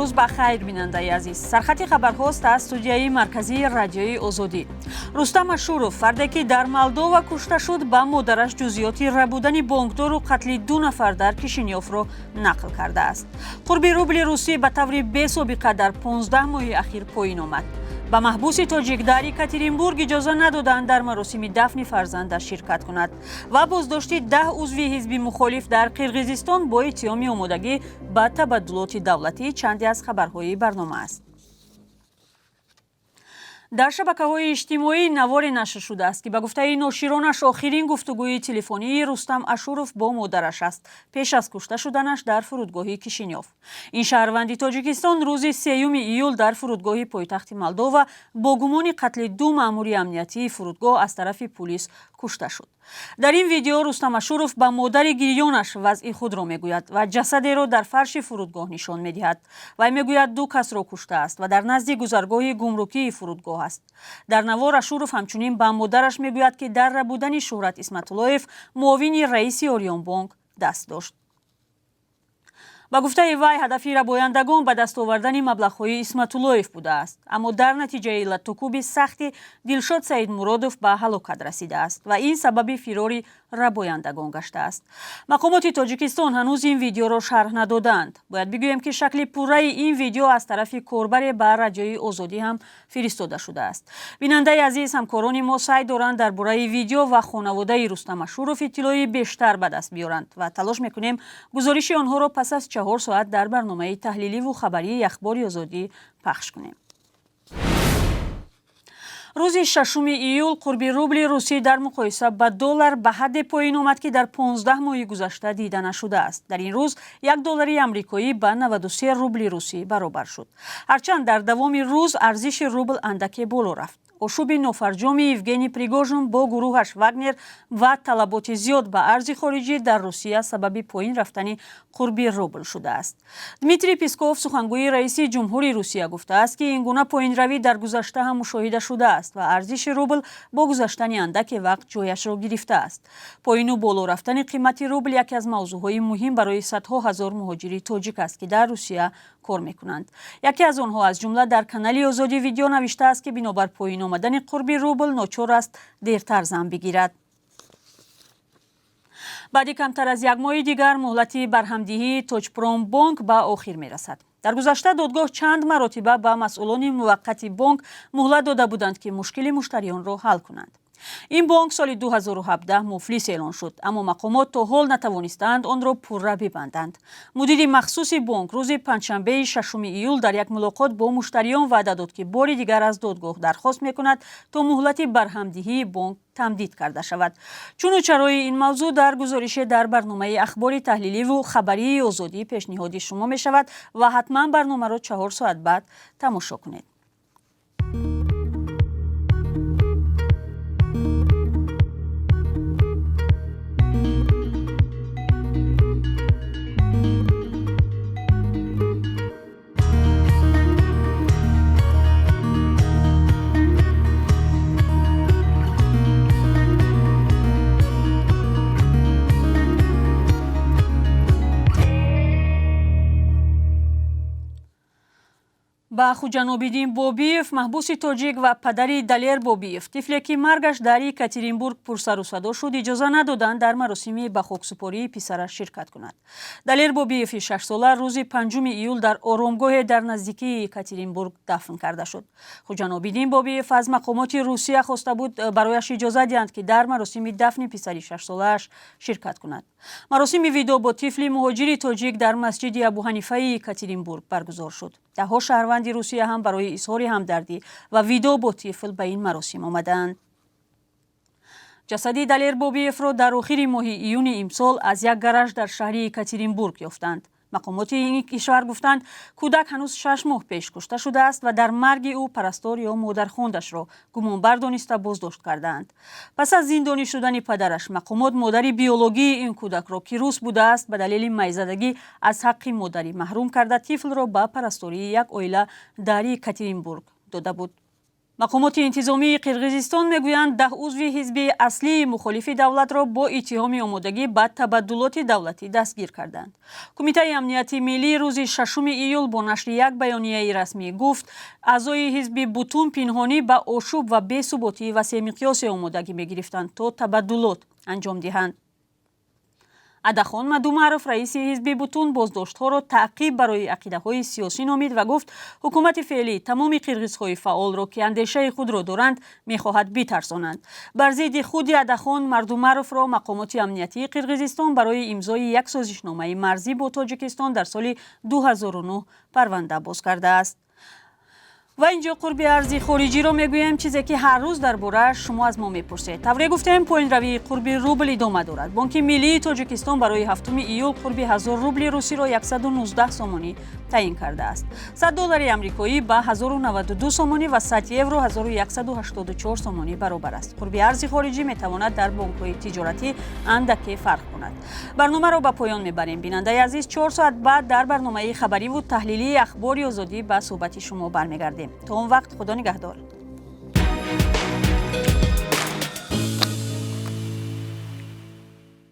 Рӯз ба хайр, бинандаи азиз. Сархати хабарҳост аз студияи марказии Радиои Озодӣ. Рустам Ашуров, фарде ки дар Молдова кушта шуд, ба модараш ҷузъиёти рабудани бонкдору қатли ду нафар дар Кишинёвро нақл кардааст. Қурби рубли русӣ ба таври бесобиқа дар 15 моҳи ахир поин омад. Ба маҳбуси тоҷик дар Екатеринбург иҷоза надоданд дар маросими дафни фарзандаш ширкат кунад ва боздошти 10 узви ҳизби мухолиф дар Қирғизистон бо иттиҳоми омодагӣ ба табаддулоти давлатӣ чанде аз хабарҳои барнома аст. Дар шабакаҳои иҷтимоӣ наворе нашр шудааст, ки ба гуфтаи ноширонаш охирин гуфтугӯи телефонии Рустам Ашуров бо модараш аст пеш аз кушта шуданаш дар фурудгоҳи Кишинёв. Ин шаҳрванди Тоҷикистон рӯзи 3 июл дар фурудгоҳи пойтахти Молдова бо гумони қатли ду маъмури амниятии фурудгоҳ аз тарафи пулис кушта шуд. Дар ин видео Рустам Ашуров ба модари гирёнаш вазъи худро мегӯяд ва ҷасадеро дар фарши фурудгоҳ нишон медиҳад. Вай мегӯяд, ду касро куштааст ва дар назди гузаргоҳи гумрукии фурудгоҳ аст. Дар навор Ашуров ҳамчунин ба модараш мегӯяд, ки дар рабудани Шӯҳрат Исматуллоев, муовини раиси Ориёнбонк, даст дошт. Ба гуфтаи вай, ҳадафи рабояндагон ба даст овардани маблағҳои Исматуллоев будааст, аммо дар натиҷаи латтукӯби сахти Дилшод Саидмуродов ба ҳалокат расидааст ва ин сабаби фирори рабояндагон гаштааст. Мақомоти Тоҷикистон ҳанӯз ин видеоро шарҳ надодаанд. Бояд бигӯем, ки шакли пурраи ин видео аз тарафи корбаре ба Радиои Озодӣ ҳам фиристода шудааст. Бинандаи азиз, ҳамкорони мо саъй доранд дар бораи видео ва хонаводаи Рустам Ашуров иттилои бештар ба даст биёранд ва талош мекунем гузориши онҳоро пас аз 4 соат дар барномаи таҳлиливу хабарии Ахбори Озодӣ пахш кунем. Рӯзи 6 июл қурби рубли русӣ дар муқоиса ба доллар ба ҳадде поин омад, ки дар 15 моҳи гузашта дида нашудааст. Дар ин рӯз 1 доллари амрикоӣ ба 93 рубли русӣ баробар шуд, ҳарчанд дар давоми рӯз арзиши рубл андаке боло рафт. Ошӯби нофарҷоми Евгений Пригожин бо гурӯҳаш Вагнер ва талаботи зиёд ба арзи хориҷӣ дар Русия сабаби поин рафтани қурби рубл шудааст. Дмитрий Песков, сухангӯи раиси ҷумҳури Русия, гуфтааст, ки ин гуна поинравӣ дар гузашта ҳам мушоҳида шудааст ва арзиши рубл бо гузаштани андаке вақт ҷояшро гирифтааст. Поину боло рафтани қимати рубл яке аз мавзӯъҳои муҳим барои садҳо ҳазор муҳоҷири тоҷик аст, ки дар Русия кор мекунанд. Яке аз онҳо, аз ҷумла, дар канали Озодӣ видео навиштааст, ки бинобар поин омадани қурби рубл ночор аст дертар зан бигирад. Баъди камтар аз як моҳи дигар муҳлати барҳамдиҳии Тоҷпромбонк ба охир мерасад. Дар гузашта додгоҳ чанд маротиба ба масъулони муваққати бонк муҳлат дода буданд, ки мушкили муштариёнро ҳал кунанд. Ин бонк соли 2017 муфлис эълон шуд, аммо мақомот то ҳол натавонистаанд онро пурра бибанданд. Мудири махсуси бонк рӯзи панҷшанбеи 6 июл дар як мулоқот бо муштариён ваъда дод, ки бори дигар аз додгоҳ дархост мекунад, то муҳлати барҳамдиҳии бонк тамдид карда шавад. Чуну чарои ин мавзӯъ дар гузорише дар барномаи ахбори таҳлиливу хабарии Озодӣ пешниҳоди шумо мешавад ва ҳатман барномаро 4 соат баъд тамошо кунед. Ба Хуҷанобиддин Бобиев, маҳбуси тоҷик ва падари Далер Бобиев, тифле ки маргаш дар Екатеринбург пурсару садо шуд, иҷоза надоданд дар маросими ба хоксупории писараш ширкат кунад. Далер Бобиеви 6-сола рӯзи 5 июл дар оромгоҳе дар наздикии Екатеринбург дафн карда шуд. Хуҷанобиддин Бобиев аз мақомоти Русия хоста буд, барояш иҷоза диҳанд, ки дар маросими дафни писари 6-солааш ширкат кунад. Маросими видоъ бо тифли муҳоҷири тоҷик дар масҷиди Абуҳанифаи Екатеринбург баргузор шуд. Даҳҳо шаҳрванди Русия ҳам барои изҳори ҳамдардӣ ва видоъ бо тифл ба ин маросим омадаанд. Ҷасади Далер Бобиевро дар охири моҳи июни имсол аз як гараж дар шаҳри Екатеринбург ёфтанд. Мақомоти ин кишвар гуфтанд, кӯдак ҳанӯз 6 моҳ пеш кушта шудааст ва дар марги ӯ парастор ё модархондашро гумонбар дониста боздошт кардаанд. Пас аз зиндонӣ шудани падараш, мақомот модари биологии ин кӯдакро, ки рус будааст, ба далели майзадагӣ аз ҳаққи модарӣ маҳрум карда, тифлро ба парастории як оила дар Екатеринбург дода буд. Мақомоти интизомии Қирғизистон мегӯянд, 10 узви ҳизби аслии мухолифи давлатро бо иттиҳоми омодагӣ ба табаддулоти давлатӣ дастгир карданд. Кумитаи амнияти миллӣ рӯзи 6 июл бо нашри як баёнияи расмӣ гуфт, аъзои ҳизби Бутун пинҳонӣ ба ошӯб ва бесуботии васеъмиқёсе омодагӣ мегирифтанд, то табаддулот анҷом диҳанд. Адахон Мадумаров, раиси ҳизби Бутун, боздоштҳоро таъқиб барои ақидаҳои сиёсӣ номид ва гуфт, ҳукумати феълӣ тамоми қирғизҳои фаъолро, ки андешаи худро доранд, мехоҳад битарсонанд. Бар зидди худи Адахон Мардумаровро мақомоти амниятии Қирғизистон барои имзои як созишномаи марзӣ бо Тоҷикистон дар соли 2009 парванда боз кардааст. Ва инҷо қурби арзи хориҷиро мегӯем, чизе ки ҳар рӯз дар борааш шумо аз мо мепурсед. Тавре гуфтем, поинравии қурби рубл идома дорад. Бонки миллии Тоҷикистон барои 7 июл қурби 1000 рубли русиро 119 сомонӣ таъин кардааст. 100 доллари амрикоӣ ба 1092 сомонӣ ва 100 евро 1184 сомонӣ баробар аст. Қурби арзи хориҷӣ метавонад дар бонкҳои тиҷоратӣ андаке фарқ кунад. Барномаро ба поён мебарем. Бинандаи азиз, 4 соат баъд дар барномаи хабариву таҳлилии Ахбори Озодӣ ба суҳбати шумо бармегардем. То он вақт, Худо нигаҳдор.